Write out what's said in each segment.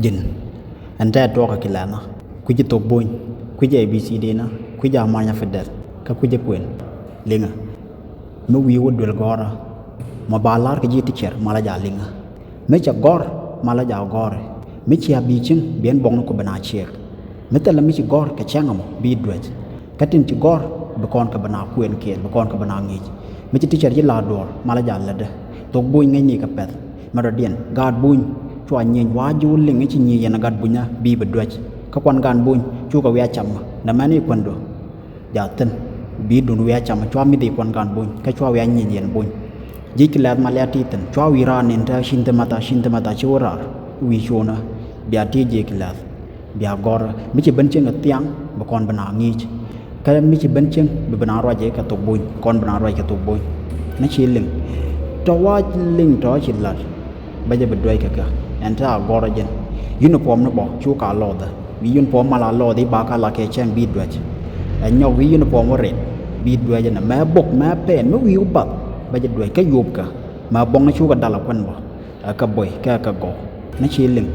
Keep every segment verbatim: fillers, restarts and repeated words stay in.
Ji̱n ɛn tɛɛ tuɔɔkä ki lɛnä, kui̱ci thok buny, kui̱ci A B C D na, kui̱ci amanyä fi dɛth, kä kui̱ci kuën. Liŋä mi wi̱i̱ wä duel gɔ̱rä, mɔ ba la̱r kɛ ji̱ ti cɛr malä ja liŋä. Mi cɛ gɔ̱r malä ja gɔ̱rɛ. Mi cia bi cieŋ bi ɛn buɔ̱kni ku bi na ciɛɛk. Mi thilɛ mi ci gɔ̱r kɛ cɛŋ ɛmɔ bi duec. Kä tin ci gɔ̱r bi kɔn kɛ bi na kuën kɛɛl, bi kɔn kɛ bi na ŋi̱i̱c. Mi ci ti cɛr ji̱ la duɔ̱ɔ̱r malä ja lätdä. Thok buny ŋäcni kɛ pɛ̈th. Mɛ dɔ̱diɛn gaat buny cua nyieny wa ji̱ wä liŋ i̱ ci nyieny yɛn gat bunyä bi bi duäc. Kä kuan gaat buny cukɛ wiaa cam nɛ mɛn i̱ kuändɔ. Ja thi̱n bi dun wiaa cam cua mi̱th i̱ kuan gaat buny kä cua wiaa nyieny yɛn buny. Ji̱ ki lɛth ma liat ti thi̱n cua wi̱i̱ raar nin te cin thi̱n matha cin thi̱n matha ci wä raar wi̱i̱ cuɔnä. Bia ti ji̱ ki lɛth. Bia gɔ̱r mi ci ben cieŋ kɛ thiaŋ bi kɔn bi na ŋi̱i̱c. Kä mi ci ben cieŋ bi bi na ruac kɛ thok buny, kɔn bi na ruac kɛ thok buny. Ni ci liŋ tɔ wa liŋ tɔ ci lat. Bä jɛ bi duec kɛ kɛ ɛn te a gɔ̱r jɛn. Uniform ni bɔ cu ka lɔth bi uniform mal a lɔth i̱ ba ka la kɛ cɛŋ bi duec. Ɛ nyɔk wi̱i̱ uniform wä ret bi duec ni mɛ bok mɛ pɛn mi wi̱i̱ wä bath. Bä jɛ duec kä yop kɛ mɛ bɔŋ ni cu kɛ dal a kuɛn bɔ. Ɛ kɛ boi kɛ kɛ gɔw ni ci liŋ.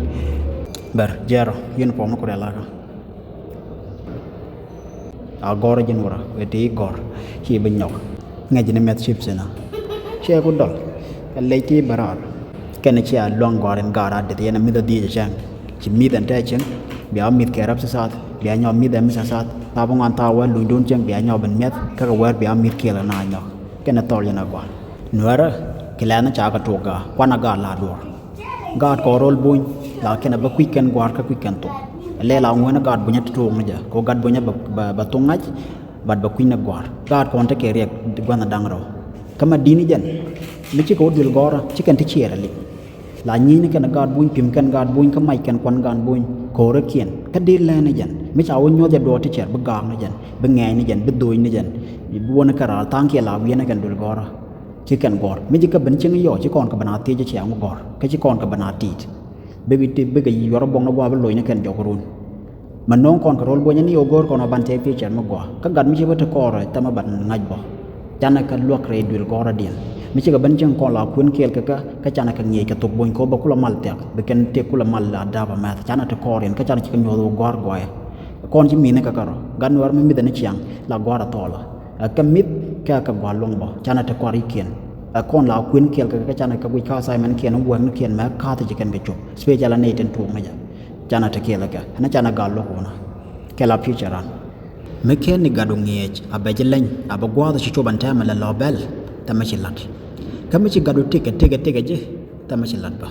Bɛr jɛrɔ uniform ni ku rɛl akä. A gɔr ji̱n wurä wee ti gɔr ci bi nyɔk. Ŋäc ni mɛth cip sinä. Cɛ ku dɔl kɛ lec ti bɛ raar. Kɛn ci a luaŋ gɔr in gaar a deth yɛn a mi̱th a dhiec a cɛŋ. Ci mi̱th ɛn tɛ cieŋ bia mi̱th kɛ rap si sath bia nyɔk mi̱th ɛn mi sa sath. Tha bi ŋuan tha wɛr luny dun cieŋ bia nyɔk ben miɛth kä kɛ wɛr bia mi̱th kiɛl a na nyɔk. Kɛn a thɔl yɛn a gɔr. Nuɛrä ki lɛn ca kɛ tuɔk gaa kuan a gaa la duɔr. Gaat kɔn rol buny la kɛn a bä kui̱c kɛn gua̱a̱r kä kui̱c kɛn thok. Lɛ la ŋuɛn a gaat bunyä ti tuɔk ni jɛ ko gat bunyä bä thok ŋa̱c. Bat bä kui̱c ni gua̱a̱r gaat kɔn te kɛ riɛk gua̱nh a da̱ŋ rɛw. Kä ma di̱n ni jɛn mi ci kɛ wä duël gɔrä ci kɛn ti ciɛɛr a liŋ. La nyi̱i̱n kɛn gaat buny pi̱m kɛn gaat buny kä mac kɛn kuan gaat buny ko̱rä kiɛn kä dee lɛn ni jɛn mi ca wä nyuɔth jɛ duɔɔr ti cɛr bi gaak ni jɛn bi ŋɛɛny ni jɛn bi dhoc ni jɛn. Bi wä ni kɛ raal tha̱a̱ŋ kiɛ la wiɛn ni kɛn duël gɔrä. Ci kɛn gɔ̱r mi ci kä ben cieŋ yɔɔ ci kɔn kɛ ben a thiec ci ciaŋ mi gɔ̱r kä ci kɔn kɛ ben a ti̱i̱t. Bikɛ ti bikɛ yuɔr buɔ̱ŋ ni gua̱a̱ bi loc ni kɛn jɔk run. Mɛ no̱o̱ŋ kɔn kɛ rol buɔ̱nyɛ ni yɛ go̱o̱r kɔn a ban tɛk picture mi gɔaa kä gat mi ci bä ti kɔɔr rɔy thɛmɛ ban ŋa̱c bɔ. Canɛ kɛ luäk rɛy duël gɔ̱rä diɛn mi ci kɛ ben cieŋ kɔn la kuën kiɛɛl kɛ kä kä canɛ kɛ ŋiɛc kɛ thok buɔ̱ny kɛ wä bɛ kulɛ mal thiak bi kɛn tëk kulɛ mal a dap a mɛth canɛ ti kɔɔr yɛn kä canɛ ci kɛ nyuɔth wä gɔ̱a̱r gɔ̱a̱yɛ. Kɔn ci mi̱ni kɛ kärɔ gat nuɛr mi mi̱thɛ ni ciaŋ la gɔ̱a̱r a thɔɔlä. Ɛ kɛ mi̱th kɛ kɛ gua̱a̱r luɔ̱ŋ bɔ canɛ ti kɔar i̱ kiɛn. Ɛ kɔn la kuën kiɛl kɛ kɛ canɛ kɛ guic kä assignment kiɛn wä guɛ̈k ni kiɛn mɛ ka̱th ci kɛn kɛ cop special a nɛy tin tuɔɔk ni jɛ. Canɛ ti kiɛl kɛ ɛn canɛ gal luɔ̱k wunä. Kɛ la future ran mi ken ni gat wä ŋiɛc a bɛ ji̱ leny a bɛ gua̱a̱th ci cop ɛn tɛmɛ lɛ lɔ bɛl. Thɛmɛ ci la̱t kä mi ci gat wä tikɛ tikɛ tikɛ ji̱. Thɛmɛ ci la̱t bä.